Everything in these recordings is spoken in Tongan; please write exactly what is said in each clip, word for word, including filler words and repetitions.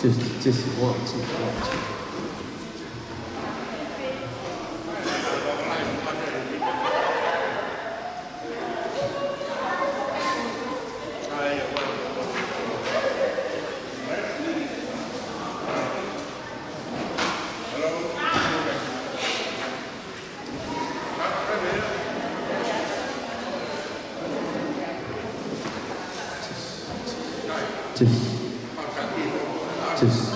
Test, test, one, two, one, two. Test. Test.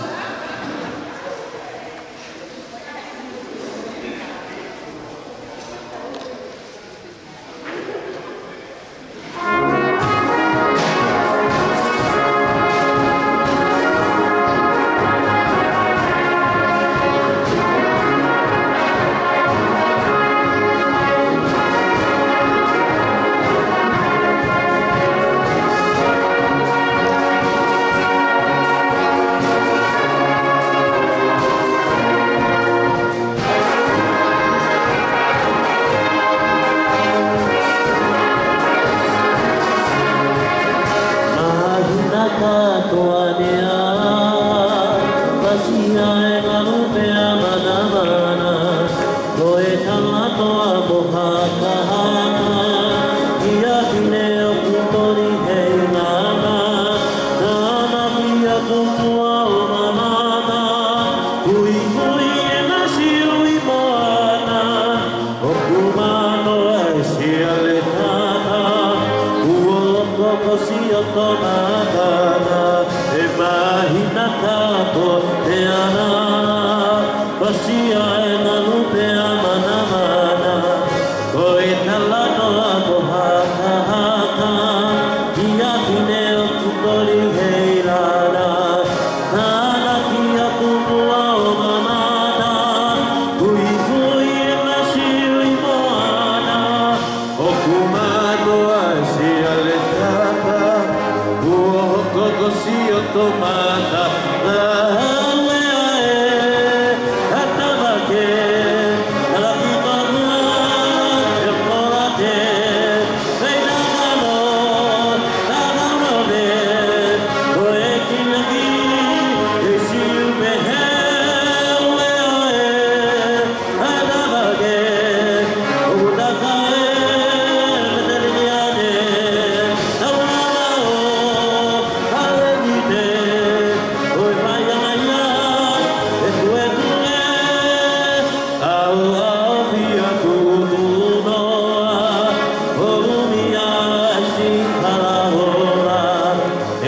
Māhina kātoa ne ʻā, fasi ʻa e ngalu pea manamana. Ko e tangata mo hakahaka, ʻi he fefine ʻoku toli hei lana, nana ki atu mua ʻo mamata, kuikui e masiu ʻi moana. ʻOku manoa e siale tata, kuo hoko ko sioto matana, he māhina kātoa te ana, fasi ʻa e ngalu pea manamana. Ko e talanoa mo hakahaka, ʻi he fefine ʻoku toli hei lana, nana ki atu mua ʻo mamata, kuikui e masiu ʻi moana. ʻOku manoa e siale tata, kuo hoko ko sioto matana. Lea ē, ʻatā vake, talaki tō mua, e kolate, pei na kano, na kano me, ko e kiʻi e siu pehē, lea ē,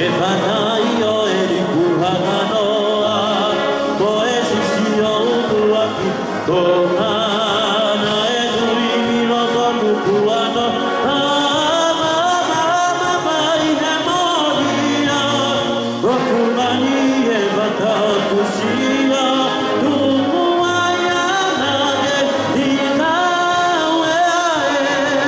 E fanai ʻo e liku hanganoa, ko e sisi ʻo ʻUluaki Tonga, naʻe tui milo ko Nukuʻalofa, mamahi he molia, ko Fulani e vaka ʻo Tusia, tuku ai ana ke ni kau e ae.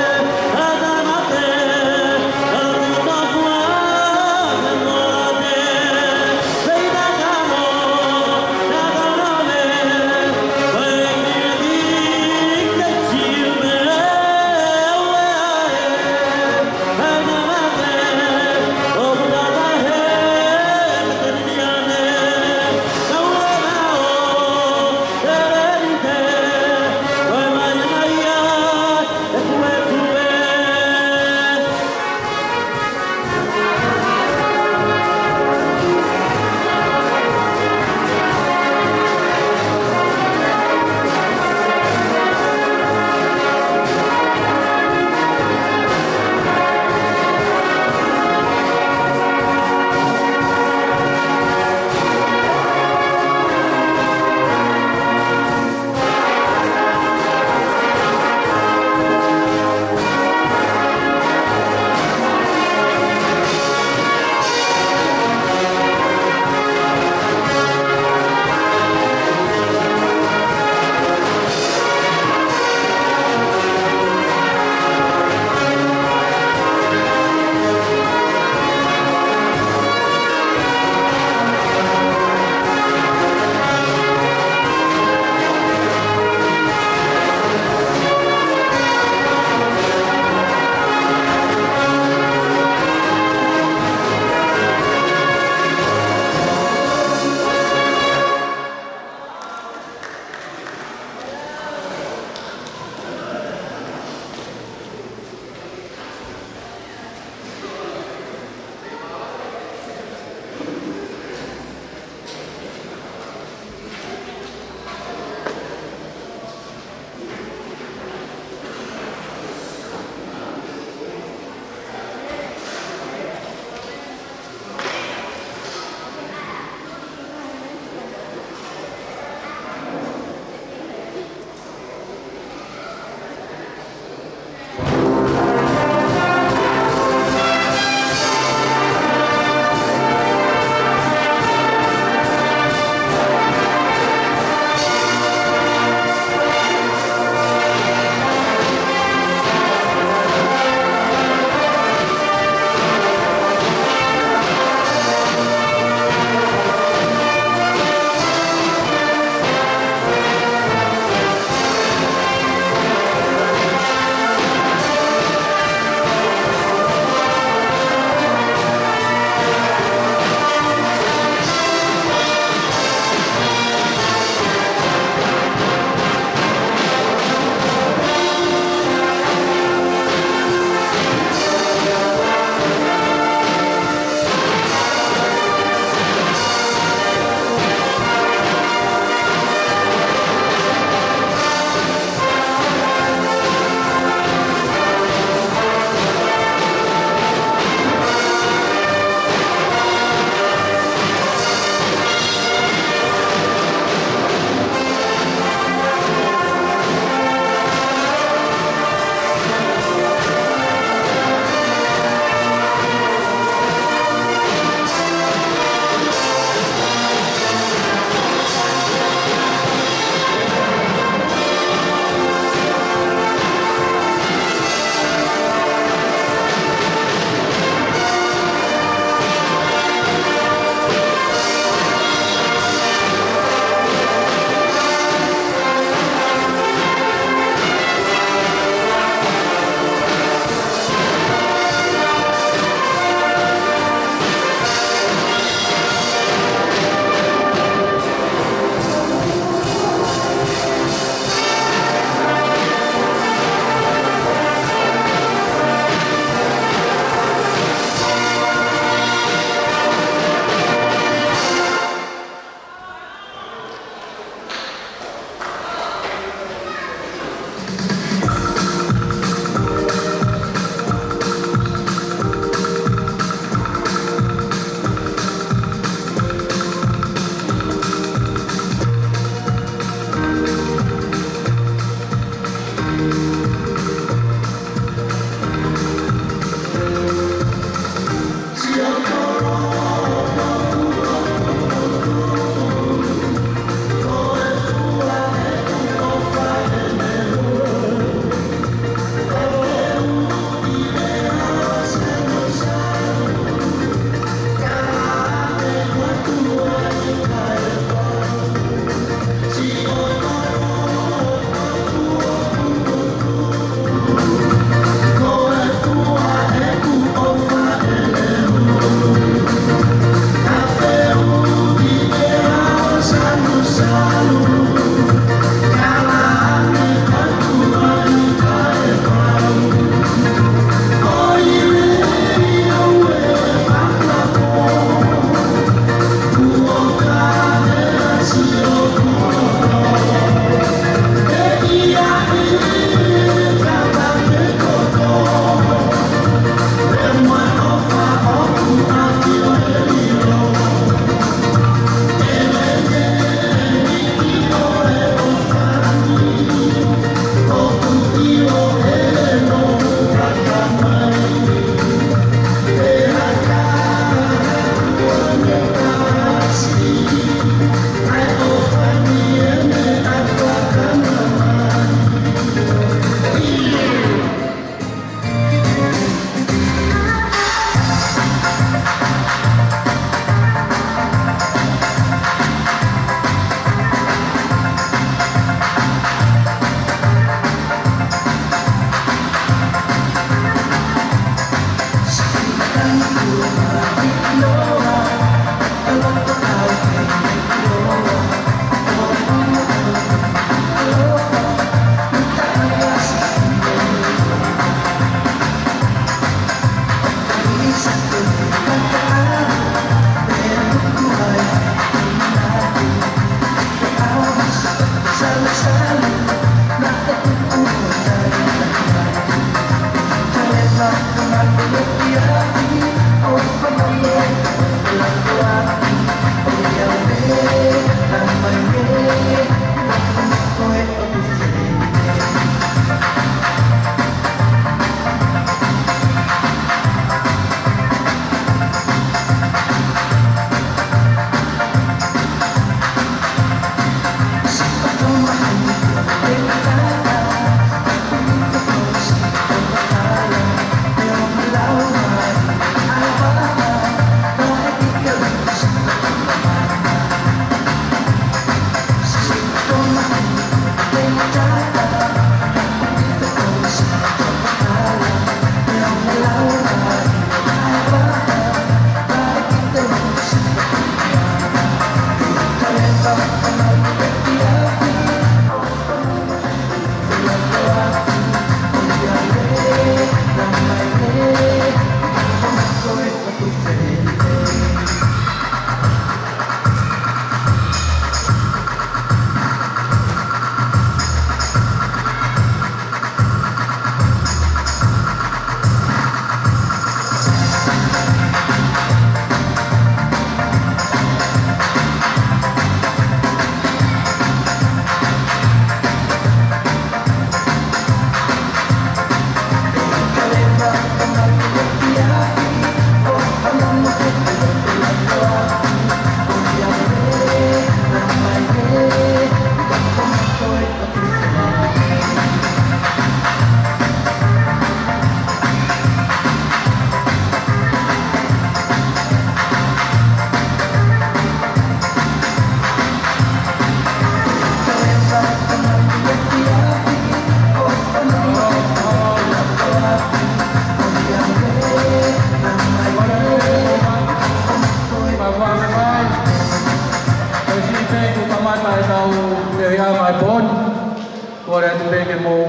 Kole atu pē ke mou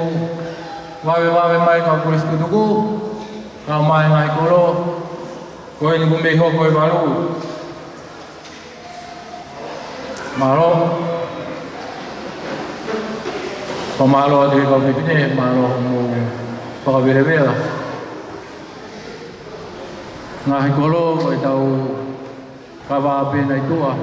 vavevave mai kau kolisi tutuku, kau mai ngaahi kolo, ko eni kuo mei hoko e valu. Mālō. Ko mālō atu he kau fefine, mālō hoʻomou fakavelevela. Ngaahi kolo, ko ʻetau kava pē ʻi tuʻa.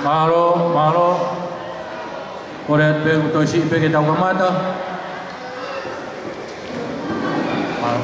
Mālō, mālō. Kole atu pē ʻoku toe siʻi pē ke tau kamata. Mālō.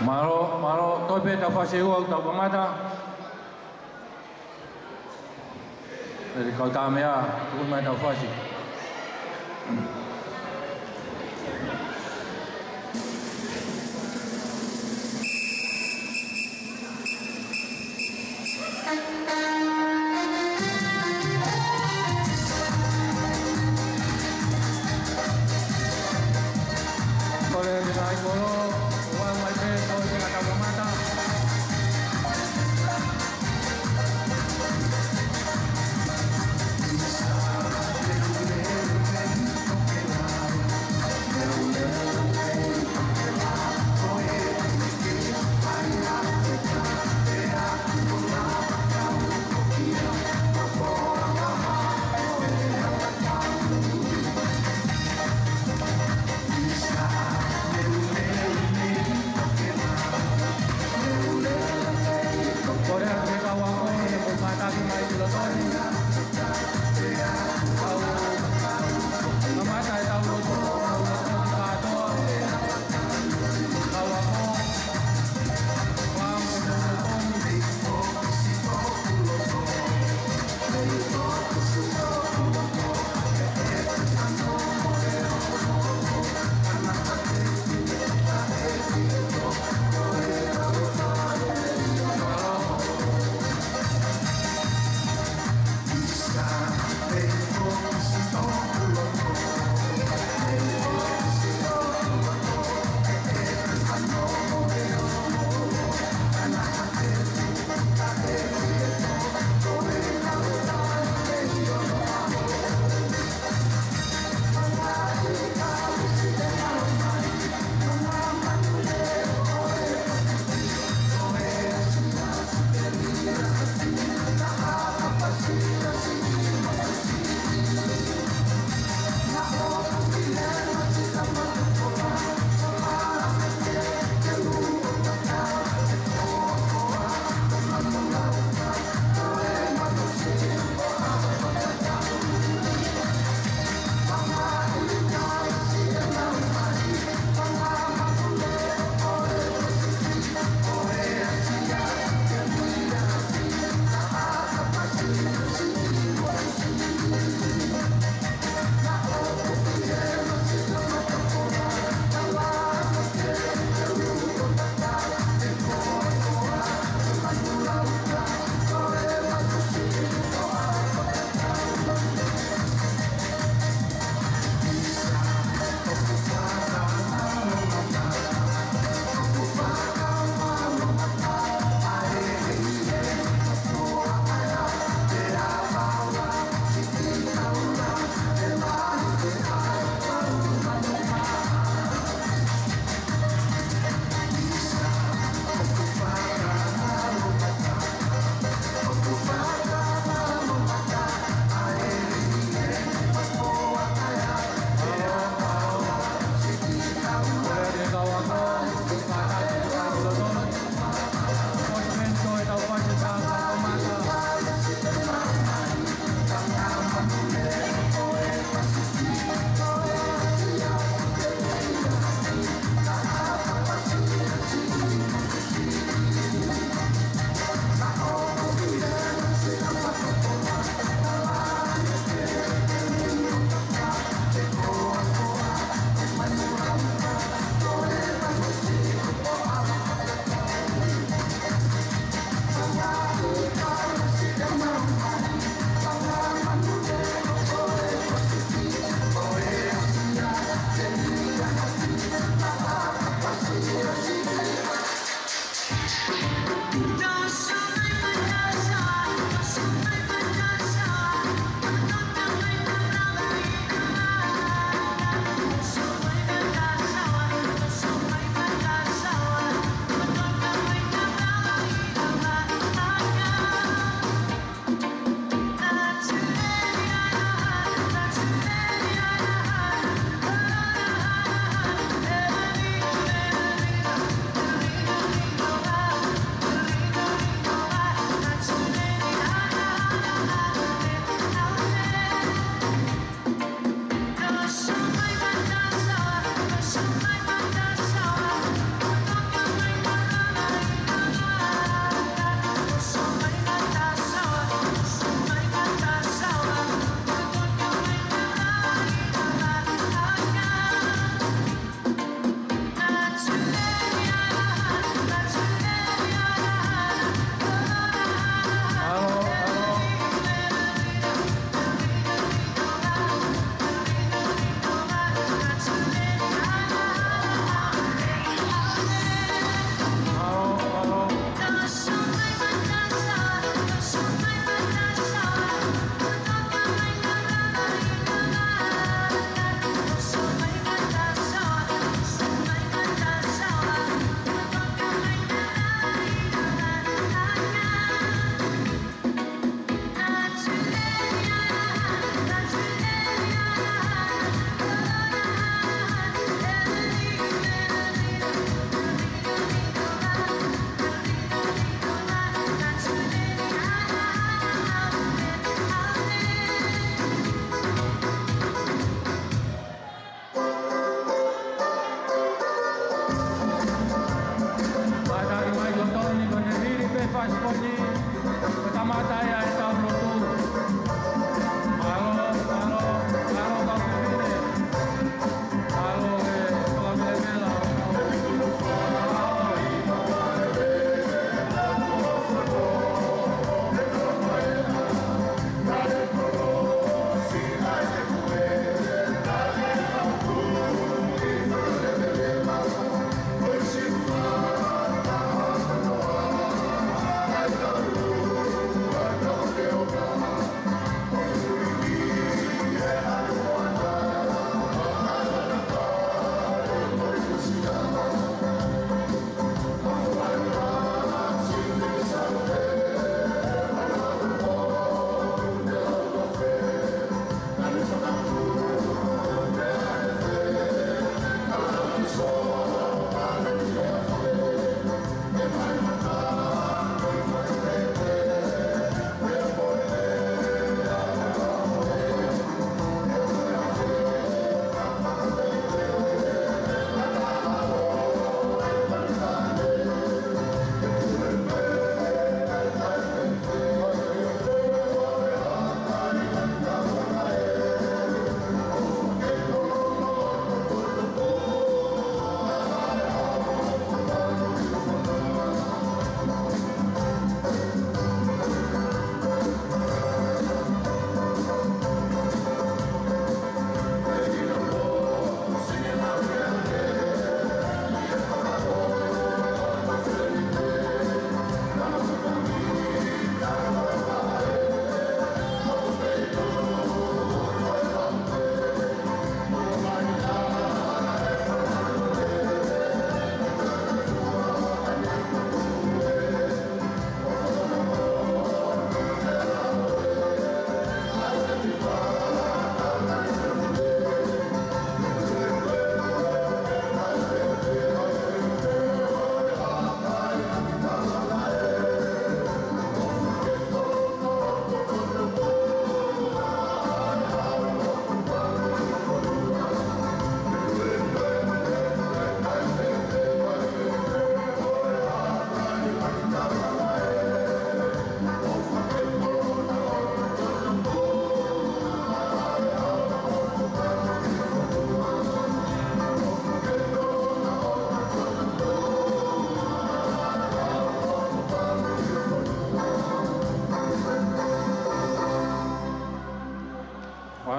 Mālō, mālō, toe pē ʻetau fasi ʻe ua ʻoku tau kamata. ʻE kau tā meʻa, tuku mai ʻetau fasi. Kole ki he ngaahi kolo, ʻo aʻu mai pē, toe pē ʻetau kamata.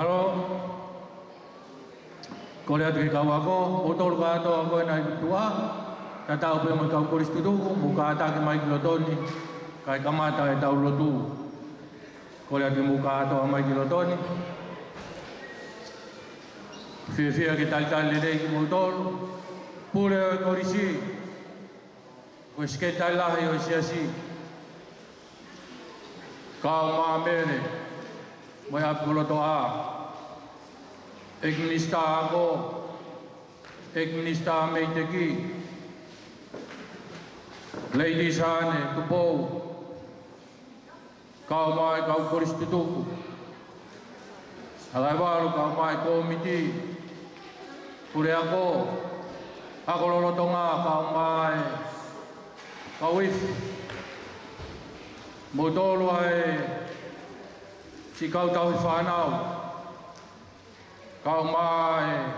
Mālō. Kole atu ki he kau ako, kimoutolu kātoa ko ē naʻe tuʻa, tatau pē mo e kau kolisi tutuku, mou kātaki mai ki loto ni, kae kamata ʻetau lotu. Kole atu kimoutolu kātoa mai ki loto ni. Fiefia ke talitali lelei kimoutolu. Pule ʻo e kolisi, ko e sekelitali lahi ʻo e siasi, kau Māmele mo e ʻApikolōtoa, ʻEiki Minisitā Ako, ʻEiki Minisitā Meiteki, Lady Sane Tupou, kau mai kau kolisi tutuku, Halaevalu, kau mai kōmiti, puleako, ako lolotonga, kau mai kau ifi, moutolu ʻa e siʻi kau tauhi fānau, kau mai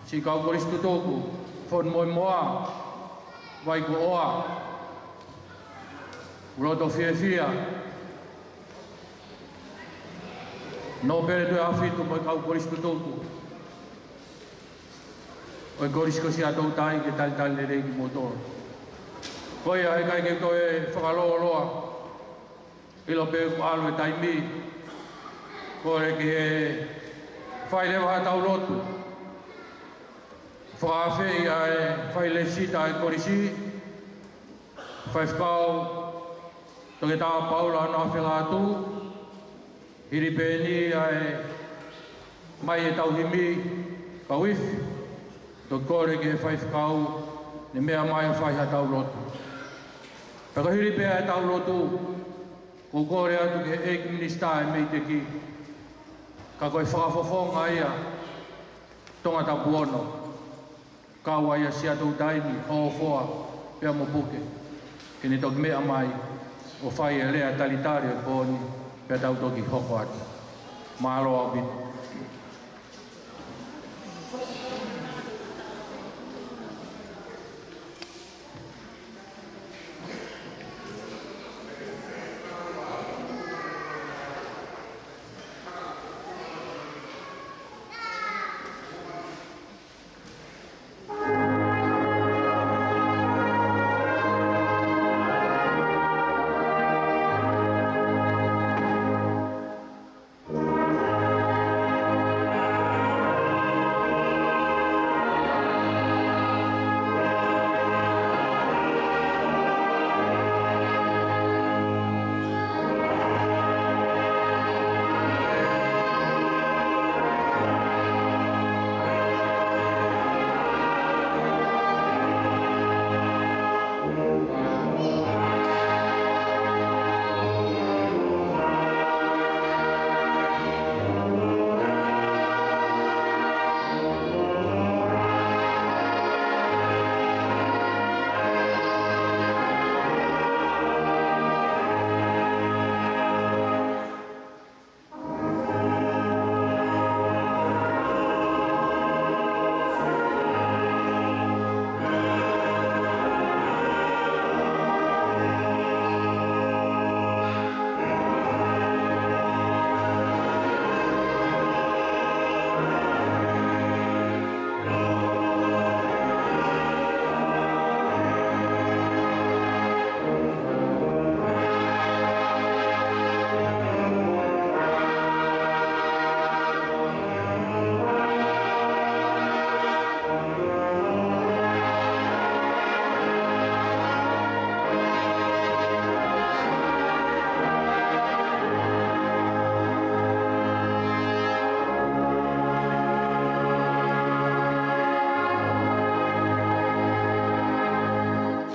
siʻi kau kolisi tutuku, Fonu Moemoa, Vaikoʻoa, ʻoku loto fiefia. Nōpele Tuʻi ʻAhofitu mo e kau kolisi tutuku ʻo e Kolisi ko Siaʻatoutai, ke talitali lelei kimoutolu. Ko ia, heʻikai ke toe fakalōloa, ʻilo pē kuo ʻalu e taimi, kole ke fai leva haʻatau lotu. Fakaafeʻi ʻa e failesita ʻa e kolisi, Faifekau Toketā Paula Noa Felatu, hili pē eni ʻa e mai ʻetau himi, kau ifi, toki kole ki he faifekau ke ne meʻa mai ʻo fai haʻatau lotu. Pea ko e hili pē ʻetau lotu, ʻoku ou kole atu ki he ʻEiki Minisitā ʻa e Meiteki, ka ko e fakafofonga ia Tongatapu ono, kau ai ʻa Siaʻatoutai ni, Hofoa pea mo Puke, ke ne toki meʻa mai ʻo fai e lea talitali ʻo e pō ni, pea tau toki hoko atu. Mālō ʻaupito.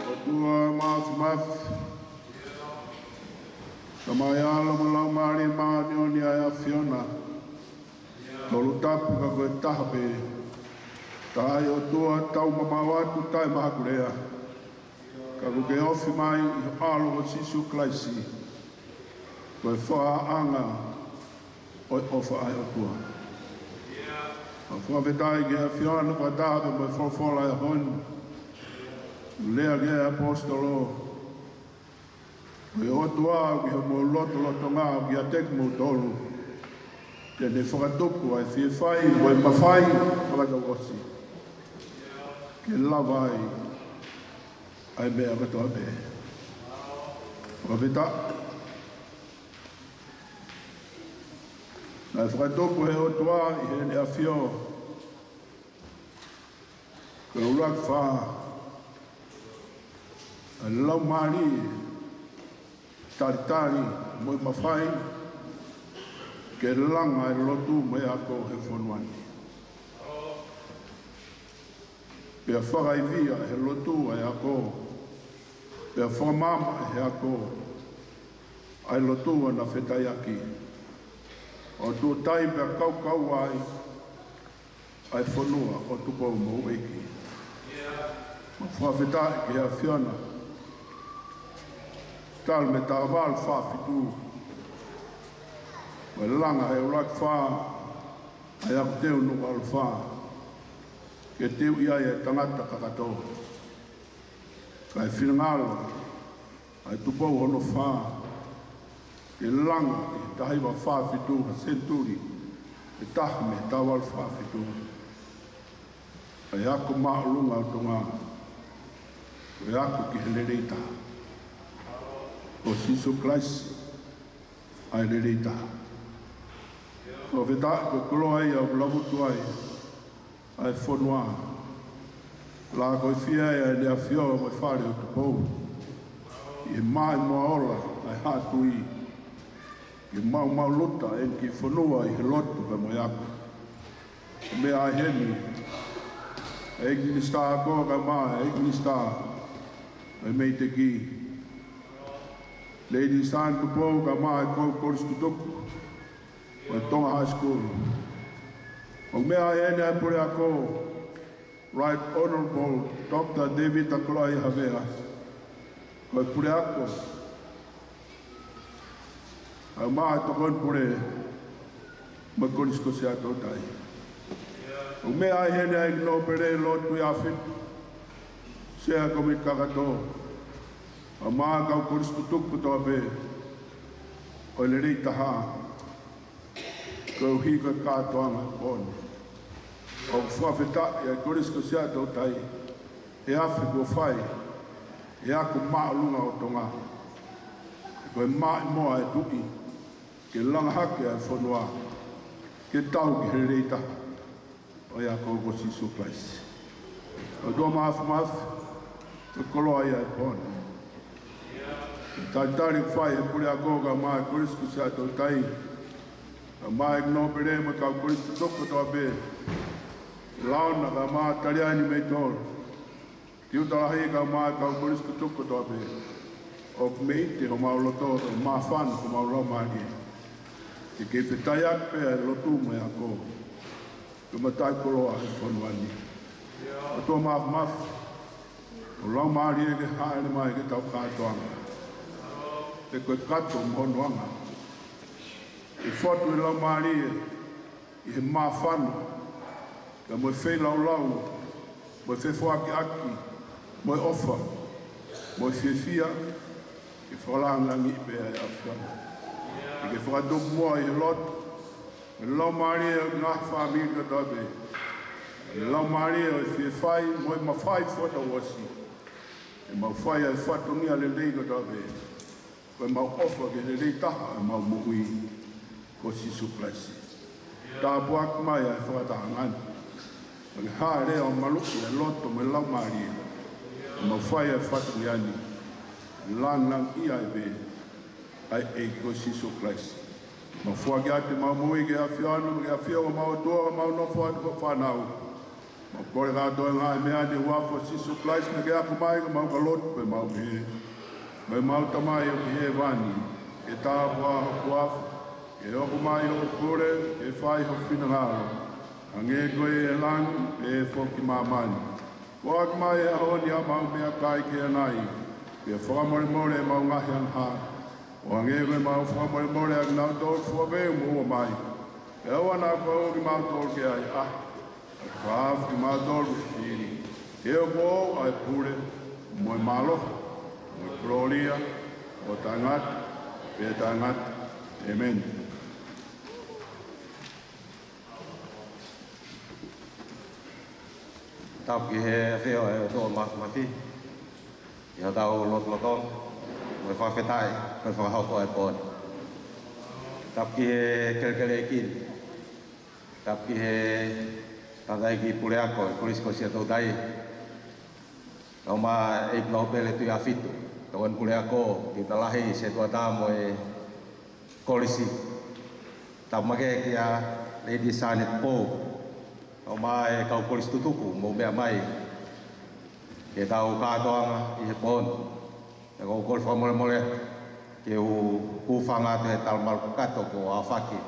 ʻOtua Māfimafi, Tamai, ʻAlo mo e Laumālie Māʻoniʻoni ʻa e ʻAfiona, tolu tapu ka ko e taha pē, taʻe ʻOtua taumamaʻo atu, taʻe mahakulea, ka kuo ke ofi mai ʻi ho ʻAlo ko Sīsū Kalaisi, ko e fakaʻaonga ʻo e ʻofa ʻa e ʻOtua. ʻOku fakafetaʻi ki he ʻAfiona fakataha pea mo e folofola ʻo e ʻaho ni. Lea ki he ʻaposetolo, ko e ʻOtua ʻoku ʻi homou lotolotonga ʻoku ʻiate kimoutolu. Te ne fakatupu ʻa e fie fai mo e mafai fakatouʻosi ke lava ai ʻa e meʻa kotoa pē. Fakafetaʻi. Naʻe fakatupu ʻe he ʻOtua ʻi heʻene ʻAfio ko e ʻUluaki Fā ʻa e laumālie talitali mo e mafai ke langa ʻa e lotu mo e ako he fonua ni. Pea fakaivia ʻe he lotu ʻa e ako, pea fakamaama ʻe he ako ʻa e lotu ʻa ʻEne fetaiaki, ʻo tuʻo taimi pea kaukaua ai ʻa e fonua ʻo Tupou mo Houʻeiki. Mau fakafetaʻi ki he ʻAfiona, talu mei he taha valu fā fitu, ʻo langa ʻe he ʻUluaki Fā ʻa e ako teu Nukuʻalofa ke teuʻi ai ʻa e tangata kakato. Kae finangalo ʻa e Tupou hono fā ke langa ʻi he taha hiva fā fitu, ha senituli ʻe taha mei he taha valu fā fitu, ʻa e ako māʻolunga ʻo Tonga, ko e ako ki he lelei taha. Ko Sīsū Kalaisi ʻa e lelei taha. Fakafetaʻi, ko e koloa ia ʻoku lavutu ai ʻa e fonua. Lākoifia ai ʻa ʻEne ʻAfio mo e Fale ʻo Tupou ʻi he maʻimoa ola ʻa e Haʻa Tuʻi, ke maumau luta ʻeni ki fonua ʻi he lotu pea mo e ako. Meʻa ʻa heni, ʻEiki Minisitā Ako kae ʻumaʻā ʻEiki Minisitā ʻo e MEIDECC, Lady San Tupou kae ʻumaʻā e kau kolisi tutuku ʻo e Tonga High School. ʻOku meʻa ʻa heni ʻa e Puleako, Right Honourable Doctor Tevita Koloaʻia Havea, ko e Puleako, kae ʻumaʻā e Tokoni Pule mo e Kolisi ko Siaʻatoutai. ʻOku meʻa ʻa heni ʻa e ʻEiki Nōpele Lotu Ia Fitu, Sea Kōmiti Kakato, kae ʻumaʻā e kau kolisi tutuku kotoa pē ʻo e lelei taha, koeʻuhi ko e kātoanga ko eni. ʻOku fakafetaʻi ʻa e Kolisi ko Siaʻatoutai he afe kuo fai ʻa e ako māʻolunga ʻo Tonga. Ko e maʻimoa ʻa e Tuʻi ke langa hake ʻa e fonua ke tau ki he lelei taha, ʻa ia ko, ko Sīsū Kalaisi. ʻOtua Māfimafi, ko e koloa ia ʻo e pō ni. Talitali ʻoku fai ʻe he Puleako kae ʻumaʻā e Kolisi ko Siaʻatoutai, kae ʻumaʻā e ʻEiki Nōpele mo e kau kolisi tutuku kotoa pē, Laona kae ʻumaʻā Taliani Meitolo, Tiuta Lahi kae ʻumaʻā e kau kolisi tutuku kotoa pē, ʻoku meʻite homau loto, ʻo māfana homau laumālie ke kei fetaiaki pē ʻa e lotu mo e ako, ke maʻu ʻa e koloa ʻo e fonua ni. ʻOtua Māfimafi, ʻoku laumālie ke hāʻele mai ke tau kātoanga, he ko e kato mo hono anga. ʻE fotu e laumālie ʻi he māfana, kae mo e feilaulau, mo e fefoakiʻaki, mo e ʻofa, mo e fiefia, ke fakalāngilangiʻi pē ʻa e ʻAfiona. Ke ke fakatupu muʻa ʻi he lotu, mo e laumālie ʻo e ngaahi fāmili kotoa pē, mo e laumālie ʻo e fie fai mo e mafai fakatouʻosi, ke mau fai ʻa e fatongia lelei kotoa pē, ko ʻemau ʻofa ki he lelei taha ʻo ʻemau moʻui, ko Sīsū Kalaisi. Tāpuaki mai ʻa e fakatahaʻanga ni, ke hāʻele ʻo maluʻi ʻa e loto mo e laumālie, ke mau fai ʻa e fatongia ni, lāngilangiʻia ai pē ʻa e ʻEiki ko Sīsū Kalaisi. Mau foaki atu ʻemau moʻui ki he ʻAfiona, ke ʻafio ko homau ʻOtua, mau nofo atu ko e fānau. Mau kole kātoa e ngaahi meʻa ni ʻi he huafa ʻo Sīsū Kalaisi, naʻa ke ako mai ka mau ka lotu pē mau pehē: Ko ʻemau Tamai ʻoku ʻi hēvani, ke tāpuhā ho huafa, ke hoko mai hoʻo pule, ke fai ho finangalo, hangē ko ia ʻi langi, pehē foki ʻi māmani. Foaki mai he ʻaho ni haʻamau meʻakai ki ʻanai, pea fakamolemole ʻemau ngaahi angahala, ʻo hangē ko ʻemau fakamolemole ʻa kinautolu ʻoku fua pē ʻo moʻua mai. Pea ʻoua naʻa fakaʻau kimautolu ki he ʻahiʻahi, ka ke fakahaofi kimautolu mei he fili. He ʻoku ʻoʻou ʻa e pule, mo e mālohi, mo e kolōlia, ʻo taʻengata pea taʻengata. ʻĒmeni. Tapu ki he ʻafio ʻa e ʻOtua Māfimafi ʻi hotau lotolotonga, mo e fakafetaʻi, mo e fakahoko ʻa e pō ni. Tapu ki he kelekele ʻeiki ni. Tapu ki he tangataʻeiki puleako ʻo e Kolisi ko Siaʻatoutai, kae ʻumaʻā e ʻEiki Nōpele Tuʻiʻāfitu, tokoni puleako, tiuta lahi, setuata mo e kolisi. Tapu makehe kia Lady Sanet Pou, kae ʻumaʻā e kau kolisi tutuku ʻoku mou meʻa mai ki heʻetau kātoanga ʻi he pō ni. Pea ʻoku ou kole fakamolemole ke u hūfanga atu he talamalu kakato kuo aofaki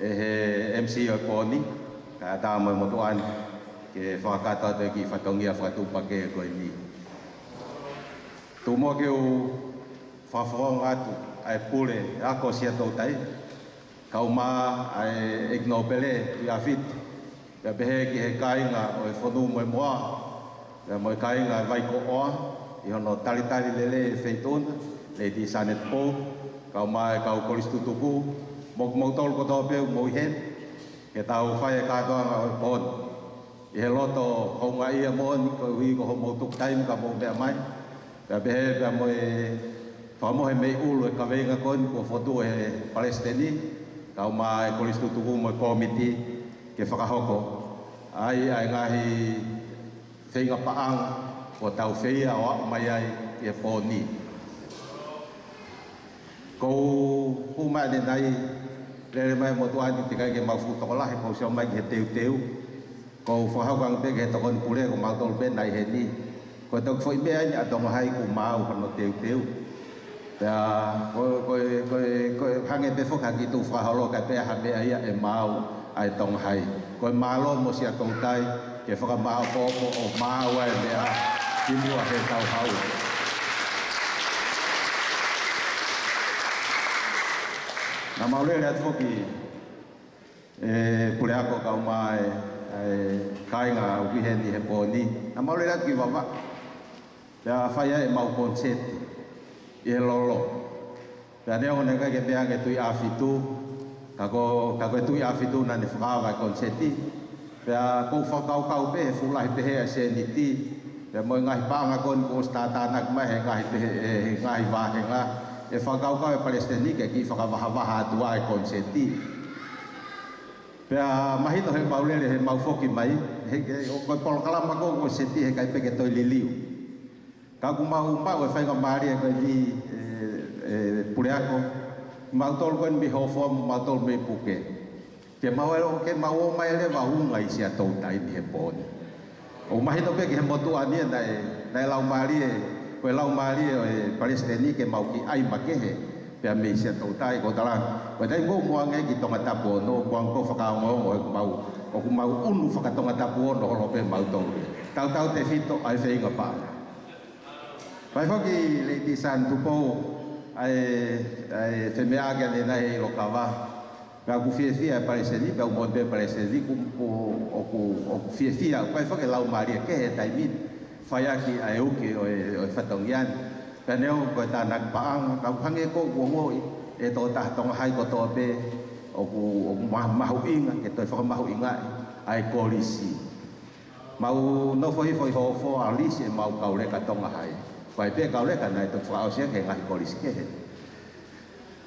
ʻe he M C ʻo e pō ni, kae ʻatā mo e motuʻa ni ke fakakakato atu e kiʻi fatongia fakatuʻupakē ko eni. Tuku muʻa ke u fakafofonga atu ʻa e pule ako Siaʻatoutai, kae ʻumaʻā ʻa e ʻEiki Nōpele Tuʻiʻāfitu, pea pehē ki he kāinga ʻo e Fonua mo e Moa, pea mo e kāinga ʻo e Vaikoʻoa, ʻi hono talitali lelei e feituʻu na, Lady Sanet Pou, kae ʻumaʻā e kau kolisi tutuku, mo kimoutolu kotoa pē ʻoku mou ʻi heni, ke tau fai e kātoanga ʻo e pō ni ʻi he loto houngaʻia moʻoni, koeʻuhi ko hoʻomou tuku taimi ka mou meʻa mai. Pea pehē pea mo e fakamohe mei ʻulu e kaveinga ko eni kuo fokotuʻu ʻe he Palesiteni, kae ʻumaʻā e kolisi tutuku mo e kōmiti ke fakahoko ai ʻa e ngaahi feinga paʻanga kuo tau feia ʻo aʻu mai ai ki he pō ni. Ko u hū mai ʻanenai, lele mai e motuʻa ni, teʻeki ai ke mau fuʻu tokolahi, ko u sio mai ki he teuteu. Ko u fakahoko ange pē ki he tokoni pule, ko mautolu pē naʻe ʻi heni. Ko e toki foʻi meʻa eni ʻa Tonga Hai kuo maau hono teuteu. Pea ko, ko, ko, ko hangē pē foki ha kiʻi tuʻu fakaholo kae ʻikai pē ha meʻa ia ʻe maau ai ʻa Tonga Hai. Ko e mālō mo Siaʻatoutai ke fakamāʻopoʻopo ʻo maau ʻa e meʻa ki muʻa he tau hau. Naʻa mau lele atu foki e puleako kae ʻumaʻā e, e kāinga ʻoku ʻi heni he pō ni. Naʻa mau lele atu ki Vavaʻu. Pea fai ai ʻemau koniseti ʻi he lolo. Pea neongo naʻe ʻikai ke meʻa ange Tuʻiʻāfitu, ka ko, ka ko e Tuʻiʻāfitu naʻa ne fakaava e koniseti. Pea ko u fakakaukau pē he fuʻu lahi pehē ʻa e sēniti, pea mo e ngaahi paʻanga ko eni kuo ʻosi tātānaki mai he ngaahi pehē, he ngaahi vāhenga, ʻe fakakaukau e Palesiteni ke kiʻi fakavahavaha atu ʻa e koniseti. Pea mahino heʻemau lele heʻemau foki mai, he, he, ko e polokalama ko ē kuo seti he ʻikai pē ke toe liliu. Ka ʻoku mau maʻu e faingamālie ko eni, e, e, puleako, mautolu ko eni mei Hofoa mo mautolu mei Puke. Ke mau ō, ke mau ō mai leva ʻo unga ʻi Siaʻatoutai ni he pō ni. ʻOku mahino pē ki he motuʻa ni naʻe, naʻe laumālie, ko e laumālie ʻo e Palesiteni ke mau kiʻi ʻai makehe pea mei Siaʻatoutai, ko u talaange, ko e taimi ko ē ʻoku mou ō ange ki Tongatapu ono, ʻoku ʻikai ke fakaongoongo, ʻoku mau, ʻoku mau ʻunu faka-Tongatapu ono holo pē mautolu. Tautautefito ʻa e feinga paʻanga. Fai foki Lady Sanet Pou ʻa e, ʻa e femeʻaʻaki ʻanenai ʻi Lokava. Pea ʻoku fiefia e Palesiteni, pea ʻoku moʻoni pē Palesiteni, ʻoku, ʻoku, ʻoku fiefia, ʻoku ʻi ai foki e laumālie kehe he taimi ni, fai ʻaki ʻa e uke ʻo e, ʻo e fatongia ni. Pea neongo ko e tānaki paʻanga, ka ʻoku hangē ko ʻeku ongoʻi, e tokotaha Tonga Hai kotoa pē, ʻoku, ʻoku ma-, mahuʻinga, ke toe fakamahuʻingaʻi ʻa e kolisi. Mau nofo hifo ʻi Hofoa ʻo lisi ʻemau kauleka Tonga Hai. Ko e pē kauleka naʻe toki fakaʻosi ʻaki e ngaahi kolisi kehe.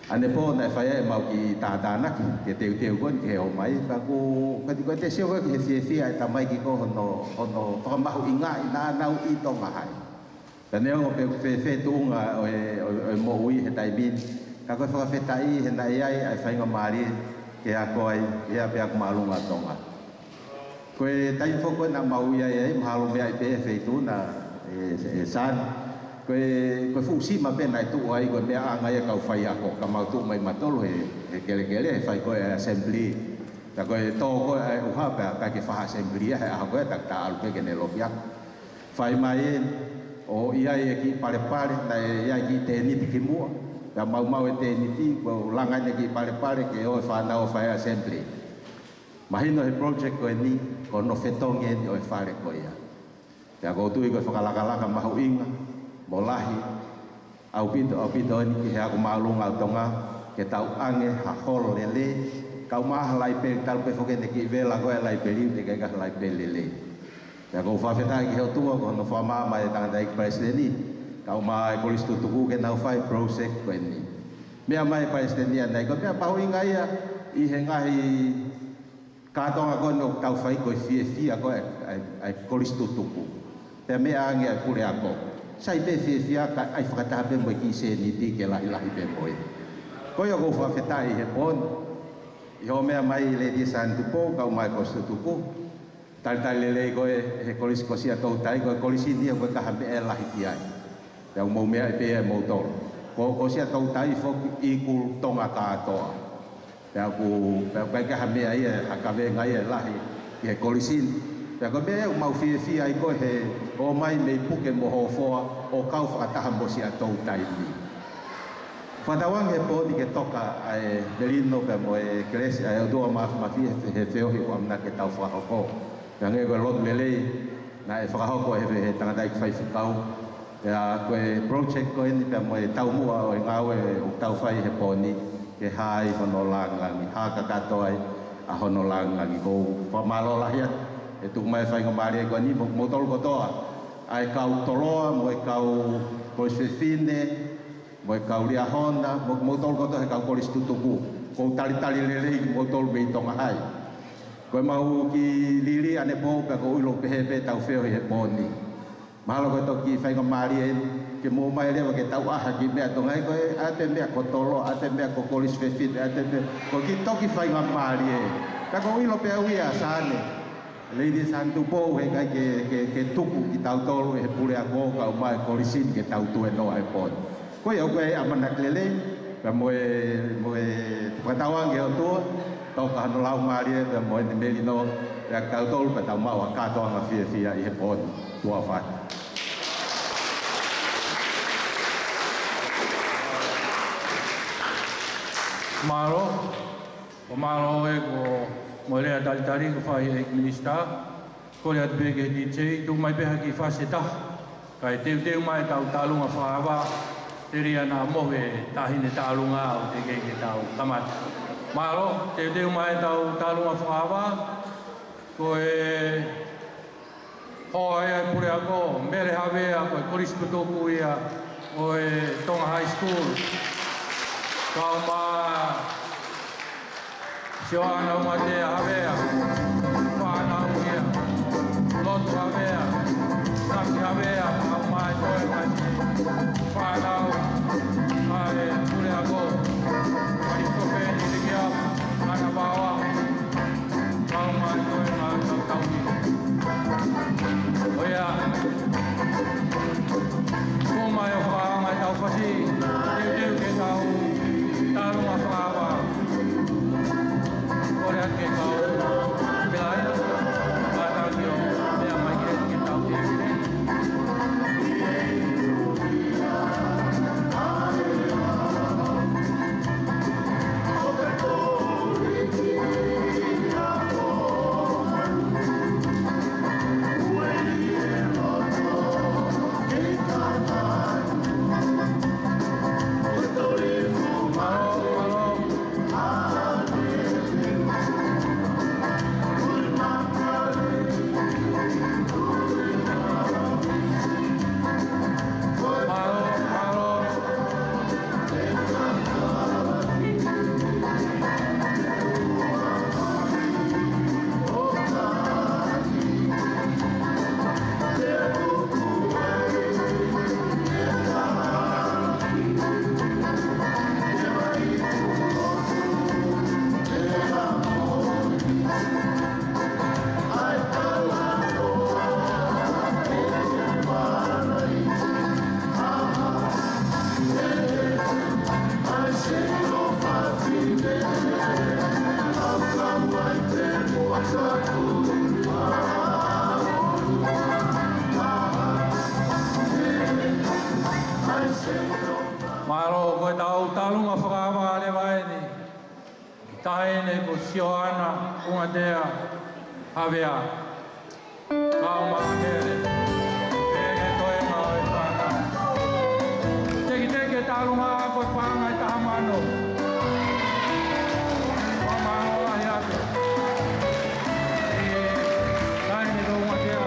ʻAnepō naʻe fai ai ʻemau kiʻi tātānaki, ke teuteu ko eni ke ō mai, ka ʻoku, ka ʻoku te sio ko ē ki he fiefia e tamaiki ko hono, hono fakamahuʻingaʻi naʻa nau ʻi Tonga Hai. Ka neongo pe ʻoku fēfē tuʻunga ʻo e, ʻo e, ʻo e moʻui he taimi ni, ka ko e fakafetaʻi he naʻe ʻi ai ʻa e faingamālie ke ako ai, ʻi he ʻapiako māʻolunga ʻo Tonga. Ko e taimi foki ko ē naʻa mau ʻi ai ai, mahalo meʻa ʻi pē he feituʻu na, e, e San. Ko e, ko e fuʻu sima pē naʻe tuʻu ai, ko e meʻaʻanga ia e kau faiako, ka mau tuʻu mai mautolu he, he kelekele, he fai ko ē ʻa e assembly. Ka ko e tō ko ē ʻa e ʻuha pea ʻikai ke fai ha assembly ia he ʻaho ko ē, takitaha ʻalu pē ke ne loki ako. Fai mai eni, ʻo ʻi ai e kiʻi palepale, naʻe ʻi ai e kiʻi tēniti kimuʻa. Pea maumau e tēniti, ko e langa eni e kiʻi palepale ke ō e fānau ʻo fai assembly. Mahino he project ko eni, ko hono fetongi eni ʻo e fale ko ia. Pea ʻoku ou tui ko e fakalakalaka mahuʻinga mo lahi ʻaupito, ʻaupito eni ki he ako māʻolunga ʻo Tonga, ke tau ʻange ha holo lelei, kae ʻumaʻā ha laipeli, talu pē foki ʻene kiʻi vela ko ē ʻa e laipeli, teʻeki ai ke ʻi ai ha laipeli lelei. Pea ʻoku ou fakafetaʻi ki he ʻOtua ko hono fakamaama e tangataʻeiki palesiteni, kae ʻumaʻā e kolisi tutuku ke nau fai project ko eni. Meʻa mai palesiteni ʻanenai, ko e meʻa mahuʻinga ia ʻi he ngaahi kātoanga ko eni ʻoku tau fai ko e fiefia ko e, ʻa e, ʻa e kolisi tutuku. Pea meʻa ange ʻa e puleako. Sai pē fiefia kae ʻai fakataha pē mo e kiʻi sēniti ke lahilahi pē mo ia. Ko ia ʻoku ou fakafetaʻi he pō ni. ʻI hoʻo meʻa mai Lady Santupo, kae ʻumaʻā e kolisi tutuku. Talitali lelei koe, he kolisi ko Siaʻatoutai, ko e kolisi ni ʻoku ʻikai ha meʻa ʻe lahi ki ai. Pea ʻoku mou meaʻi pē ia ʻe moutolu. Ko, ko Siaʻatoutai foki ʻoku Tonga kātoa. Pea ʻoku, pea ʻoku ʻikai ha meʻa ia, ha kavenga ia ʻe lahi ki he kolisi ni. Pea ko e meʻa ia ʻoku mau fiefia ai ko e ʻomai mei Puke mo Hofoa ʻo kau fakataha mo Siaʻatoutai ni. Fakatauange he pō ni ke toka ʻa e melino pea mo e kelesi ʻa e ʻOtua Māfimafi he, he feohi ʻoku ʻamanaki ke tau fakahoko. Pea hangē ko e lotu lelei naʻe fakahoko he, he tangataʻeiki faifekau. Pea ko e project ko eni pea mo e taumuʻa ʻo e ngāue ʻoku tau fai he pō ni ke hā ai hono lāngilangi, hā kakato ai ʻa hono lāngilangi. ʻOku ou fakamālō lahi atu he tuku mai e faingamālie ko eni mo, moutolu kotoa, ʻa e kau Toloa, mo e kau kolisi fefine, mo e kau Liahona, mo, moutolu kotoa he kau kolisi tutuku. ʻOku ou talitali lelei kimoutolu mei Tonga Hai. Ko ʻemau kiʻi lī ʻanepō pea ʻoku ou ʻilo pehē pē ʻetau feohi he pō ni. Mahalo ko e toki faingamālie eni ke mou ō mai leva ke tau ʻai ha kiʻi meʻa Tonga Hai, ko e ʻai pē meʻa ko Toloa, ʻai pē meʻa ko kolisi fefine, ʻai pē meʻa ko e kiʻi toki faingamālie. Pea ʻoku ou ʻilo pē au ia Sane. Lady Santupo, he ʻikai ke, ke, ke tuku kitautolu ʻe he puleako kae ʻumaʻā e kolisi ni ke tau tuēnoa he pō ni. Ko ia ʻoku ou ʻamanaki lelei, pea mo e, mo e fakatauange ʻOtua, toka hono laumālie, pea mo ʻene melino, pea kitautolu, pea tau maʻu ha kātoanga fiefia ʻi he pō ni. Tuʻa ʻofa atu. Mālō. Ko mālō e ko mo e lea talitali ko fai ʻe he minisitā. Kole atu pē ki he D J, tuku mai pē ha kiʻi fasi ʻe taha. Kae teuteu mai ʻetau tālunga fakaava, telia naʻa mohe e taʻahine tālunga ʻo teʻeki ke tau kamata. Mālō, teuteu mai ʻetau tālunga fakaava, ko e hoa ia e puleako, Mele Havea, ko e kolisi tutuku ia ʻo e Tonga High School. Kae ʻumaʻā Sioana Umatea Havea, fānau ia, Lotu Havea, Naki Havea, kae ʻumaʻā e toe mai fānau ʻa e puleako, Malikofeni Likia, Ana Vaoa, kae ʻumaʻā e toe mai tautau. ʻO ia, tuku mai ʻo fakaʻaonga ʻetau fasi, teuteu ki heʻetau tālunga fakaava. Kole atu ke tau pela ia, ka tau ʻio, meʻa mai ke, ke tau teuteu. Mālō, ko ʻetau tālunga fakaava leva eni. Taʻahine ko Sioana Umatea Havea. Kae ʻumaʻā e, e, e toenga ʻo e fānau. Teketeke tālunga ko e paʻanga ʻe taha mano. Fakamālō lahi atu. ʻE, taʻahine ko Umatea.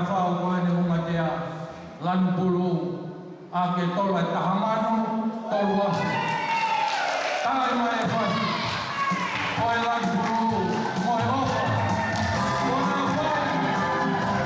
Fau ko eni ʻumatea lanu pulu ʻa e tola ʻe taha mano tolu afe. Taimi mai e fasi. Ko e lanu pulu mo e ʻofa. Ko e ʻofa. Ko e ʻofa.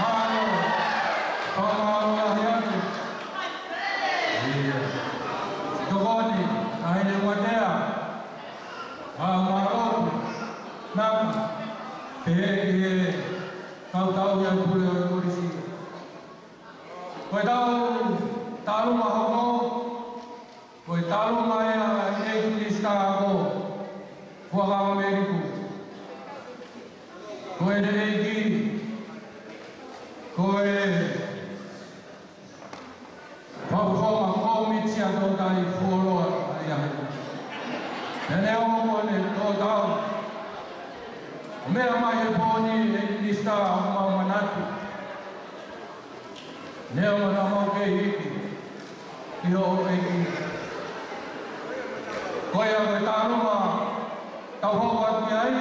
Mālō, fakamālō lahi atu. ʻIa. Tokoni, ʻa e ʻumatea. Fakamālō atu. Naka, pehē ki he kau tauhi ʻa e pule ʻo e kolisi. Ko e tau tālunga hono, ko e tālunga ia ʻa e ʻEiki Minisitā ʻo e Fuakava Meliku. Ko ʻene ʻEiki, ko e Fakafofonga Kōmiti ʻa e Tōtali Fuoloa ʻa ia. Pea ne ongo Pone tō tau. ʻO meʻa mai he pō ni ʻEiki Minisitā ʻoku mau manatu. Neongo naʻa mau kei hiki ʻi hoʻo ʻEiki. Ko ia ko e taʻaloga tau hoko atu ki ai.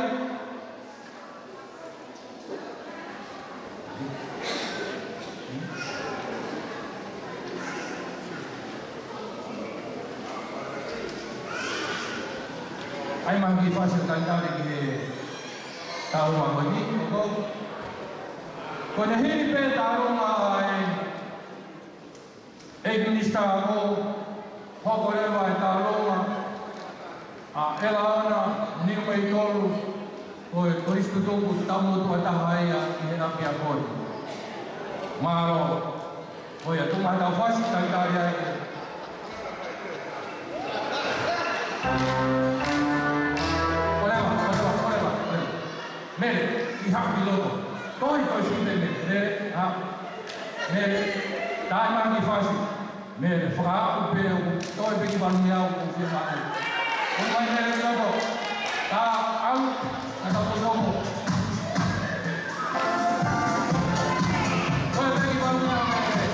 ʻAi mai ha kiʻi fasi ʻo talitali ki he taʻaloga ko eni, ʻoku. Ko ʻene hili pē taʻaloga ʻa e ʻEiki Minisitā, ʻoku hoko leva e taʻaloga ʻa ʻElaona Niumeitolu, ko e Kolisi Tutuku Taʻu Motuʻa taha ia ʻi he ʻapiako ni. Mālō. Ko ia, tuku mai ha tau fasi, talitali ai. Koleva, koleva, koleva, koleva. Mele, ʻi haʻu ki loto. Toi, toi, si, mele, mele, mele, ha. Mele, tā mai ha kiʻi fasi. Mele, fakaaʻu pē ʻo toe pē ki valu mei au ʻoku fiemaʻu. Tuku mai Mele ki loto. Tā, ʻalu, ka ta potopo. Toe pē ki valu mei au Mele.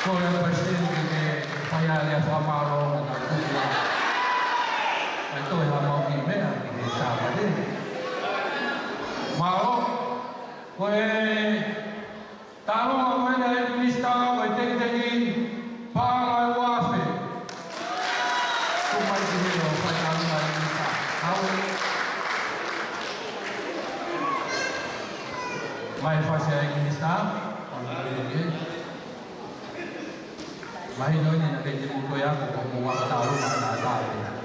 Ko e palesiteni ke fai ʻa e lea fakamālō ʻa e kau kupu. ʻAi toe ha mau kiʻi meʻa ki he Sāpate. Mālō, ko e taʻaloga ko ena ʻa e Minisitā, ko e tekiteki paʻanga ʻe uaafe. Ko mai ki he ʻo fai taʻaloga ʻa e Minisitā. Hau. Mai fasi ʻa e Minisitā. Mahino eni naʻe ʻikai te mou toe ako, ko hoʻomou ako taʻaloga ʻa e Minisitā.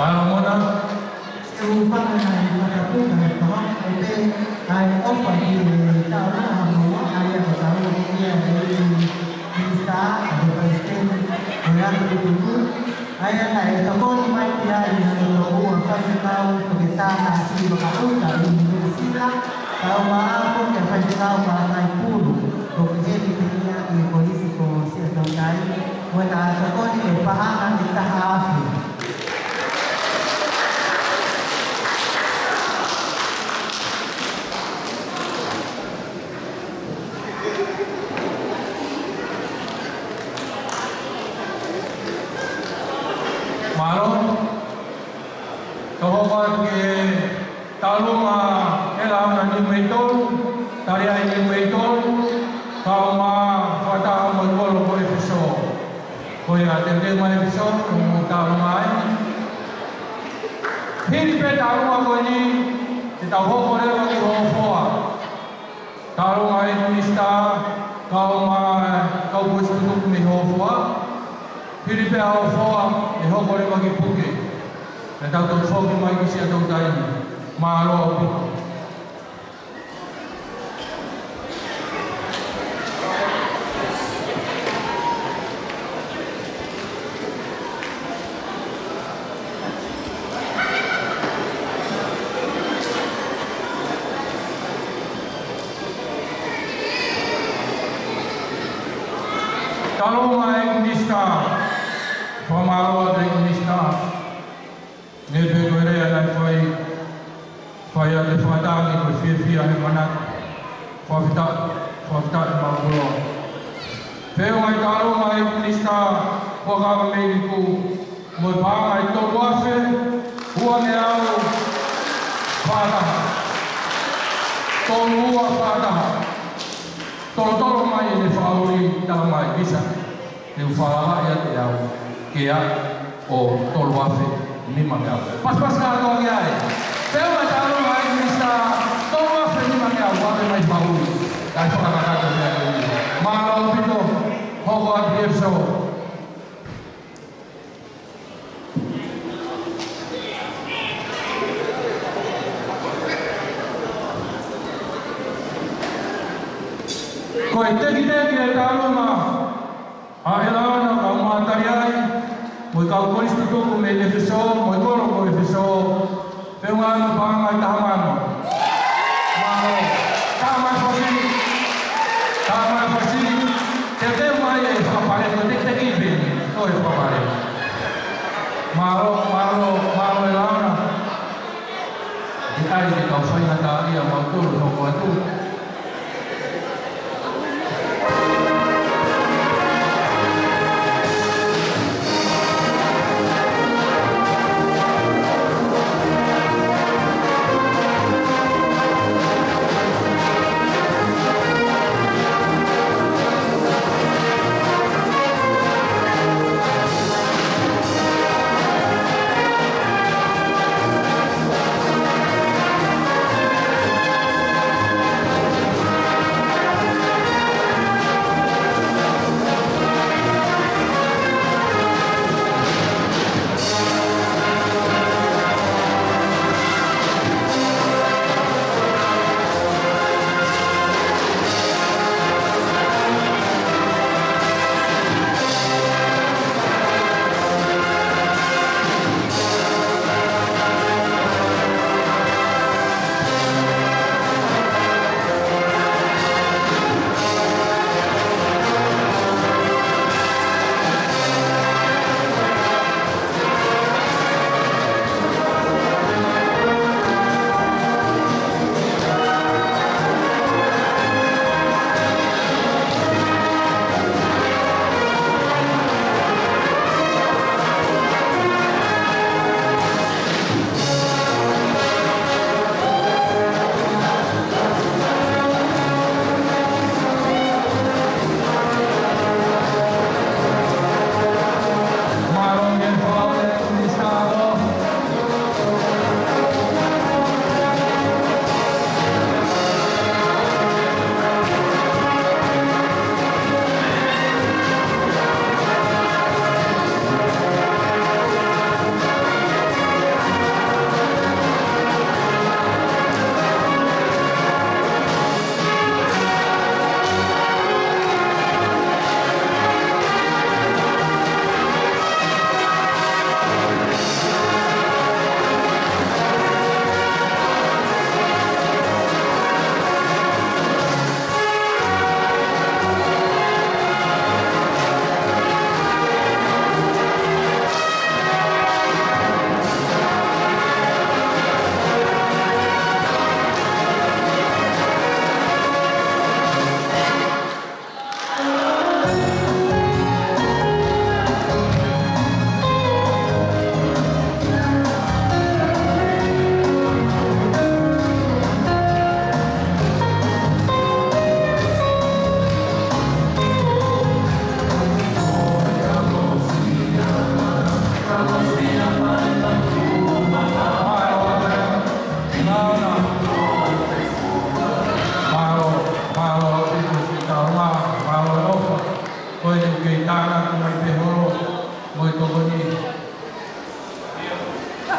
Mālō Mona. ʻE ʻū fanga ʻi he matapuka he paha, ʻe pē ʻa e ʻofa ki he taʻaloga ʻa Mona, ʻa ia ko e taʻaloga ko ia ʻa e Minisitā, ʻa e Palesiteni, ʻo e Ako Tutuku, ʻa ia naʻe tokoni mai ki ai ʻa e ʻOtua Faifekau Toketā Siva Kaʻuta ʻi Nuʻusila, kae ʻumaʻā foki ʻa e Faifekau Malakai Pulu, ko Kiheni Tekia ʻi he Kolisi ko Siaʻatoutai, mo ʻena tokoni ki he paʻanga ʻe taha afe. Mālō. Tau hoko atu ki he taʻaloga ʻe launa niu mei tolu, tali ai niu mei tolu, kae ʻumaʻā fakataha mo e kolo ko ʻEfesō. Ko ia te u teuteu mai ʻEfesō, ko hoʻomou taʻaloga ai. Hili pē taʻaloga ko eni, te tau hoko leva ki he hofoa. Taʻaloga ʻa e Minisitā, kae ʻumaʻā e kau Kolisi Tutuku mei he hofoa. Hili pē ʻa e hofoa, ʻe hoko leva ki puke. Pea tau toe foki mai ki Siaʻatoutai. Mālō ʻaupito. Taʻaloga ʻa e Minisitā. Fakamālō atu ʻa e Minisitā. Neongo pē ko e lea naʻe fai, fai ʻa e Fakafetaʻi mo e fiefia he manatu. Fakafetaʻi, fakafetaʻi mo e ʻofa. Feʻunga e tālō mai Minisitā Fuakava mei Liku, mo e paʻanga ʻe tolu afe uangeau fā taha. Tolu ua fā taha. Tolotolo mai ʻene fakaʻuli, talamai, Misa, te u fakahā atu ʻe au ke aʻu ʻo tolu afe nimangeau. Pasipasi kātoa ki ai. Feʻunga e tālō mai Minisitā, tolu afe nimangeau, ʻave mai fakaʻuli. Kae fakakakato ki ai. Mālō ʻaupito, hoko atu ki he efiso. Ko e tekiteki e tālō mai ʻa ʻElaona Kaumātaliai, mo e kau kolisi tutuku mei ʻEfesō, mo e kolo ko ʻEfesō, feʻunga mo e paʻanga ʻe taha mano. Mālō. Taha mai fakasili. Taha mai fakasili. Teuteu mai e fakapale, ko e tekiteki pē eni, ko e fakapale. Mālō, mālō, mālō ʻElaona. ʻE ʻai ke kau faingataʻaʻia mautolu hoko atu. Mālō, mālō ʻaupito siʻi taʻanga, mālō e ʻofa. Ko eni ʻoku kei tānaki mai pē holo mo e tokoni.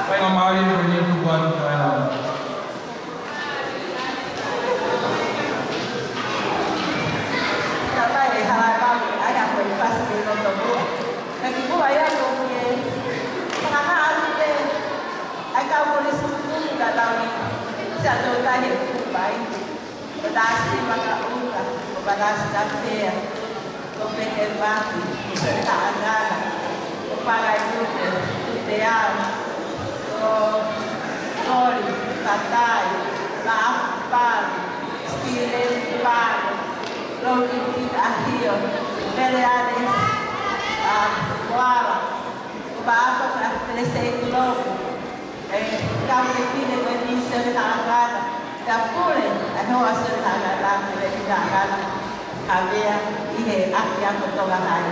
Faingamālie ko eni tuku atu ki he ʻElauna. Takai e hala e pau, ʻai ako i pasi ki loto mua. Ka kimuʻa ia ko e fakahā atu pē ʻa e kau kolisi tutuku ka tau ni. Sia tō tahi e kupu pai. Ko Tasi Makaʻuka, ko Palasi Kapea, ko Peke Maki, ko Seta Angala, ko Pakai Tupe, Tupe Ama, ko Toli, Katai, Pele ane, ʻa, Moala, ʻo Paʻato ka Pelesei Kuloku, ʻe, kau fefine ko e Misiona Haʻangana, ka pule, ʻa e hoa Sione Haʻangana, Pelesei Haʻangana, Havea, ʻi he ʻapiako Tonga Hai.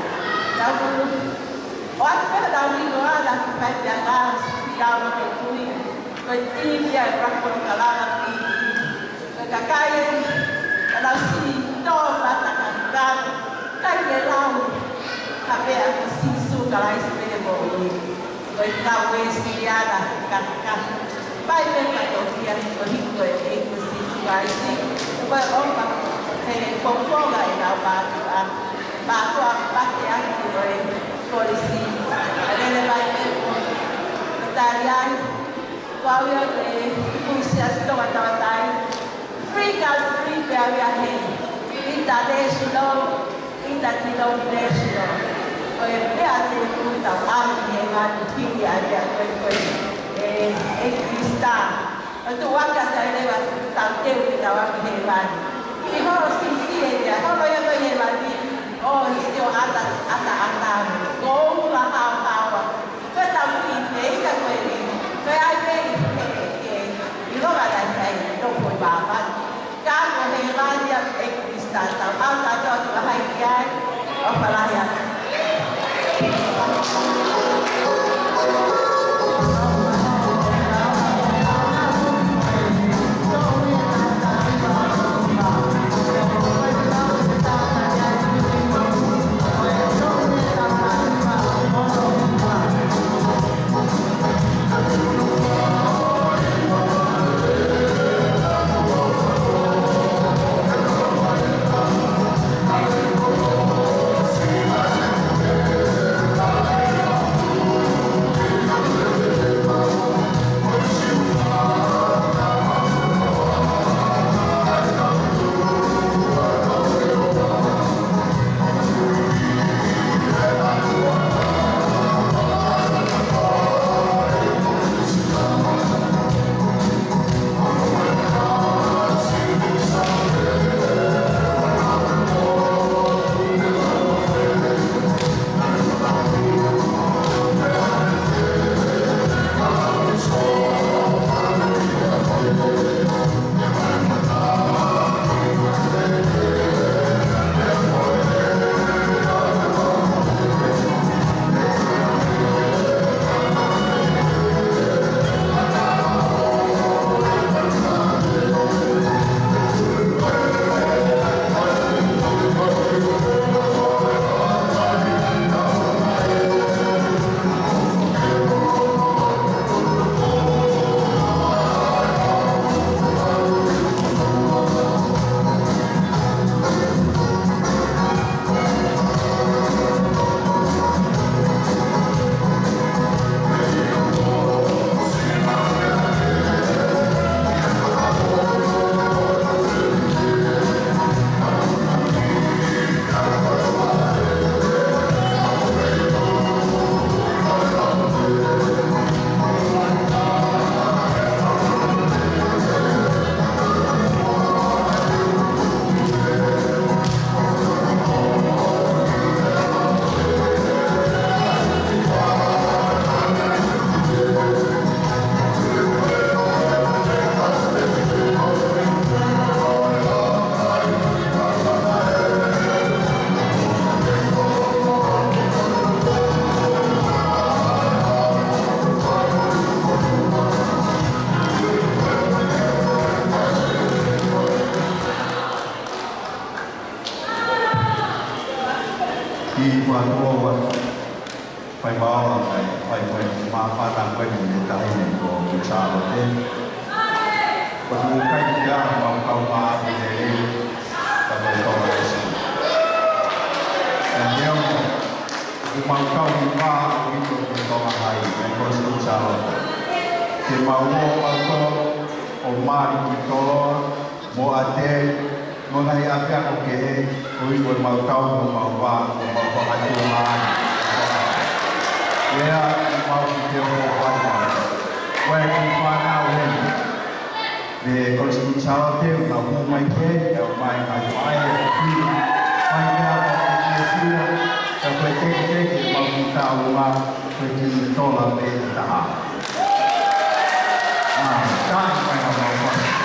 Tau kulu, ʻoatu pē ʻetau hingoa ʻa e fai pea ka, ʻi lau mo ke kui, ko e timi ia ʻe Rakapolokalama piki. Ko e kakai eni, ʻa lau si tō mata ka kau, kai ke lau, ka pea ko Sīsū Kalaisi pē moʻui. Ko e kau Uēsiliana, ka, ka, pai pē ka tokia, ko hiko e, e ko Sīsū Kalaisi, ko e ʻofa, he fofonga ʻenau mātuʻa, mātuʻa pate aki ko e kolisi, ʻa lele mai pē ko, ko tali ai, Ko au ia ko e Kuini Siasi Tonga Tauʻatāina. Free country pē au ia he international, interdenominational. Ko e meʻa te u tau ʻalu ki hēvani pili ai ia ko e, ko e, ʻe, ʻEiki Sita. ʻO tuʻu ake ʻa taʻeleva tau teu ke tau ʻalu ki hēvani. ʻI holo sisi e ia, holo ia ko e hēvani. ʻO sio ʻata, ʻata, ʻata. Ko ula hao, hao. Ko e tau ki te ika ko eni, ko e ai pē ʻi he, he, ʻi loka tai kai, tō foʻi vāvā. Ka ko hēvani ʻa e Kuini Siasi, tau ʻau tātou atu ʻa hai ki ai, ʻofa lahi atu. Kiʻi fakatō atu. Fai māua mai, fai mai, māfana koe ni me tahi ni ko Kuini Sālote. Ko tu kai kia mau kau mā atu he lei, ka ko e tō mai si. Ka neo, ko mau kau ni mā atu i ko Tonga Hai, me ko Kuini Sālote. Ke mau ō ʻo tō, ʻo mali ki Toloa, mo ʻAteli, mo e ngaahi ʻapiako kehe, ʻo ʻi ko e mau tau, mo mau vā, mo mau fakatū mai. Lea, mo mau ki te o ko fai mai. Ko e ki fana wen. Me Kuini Sālote, na hu mai ke, e o mai mai mai, e ki. Mai mea ko ki ki Ka ko e teketeke ʻemau kiʻi taʻu ʻe ua, ko e kiʻi tola pē ʻe taha. ʻA, taʻe mai ha mau pasi.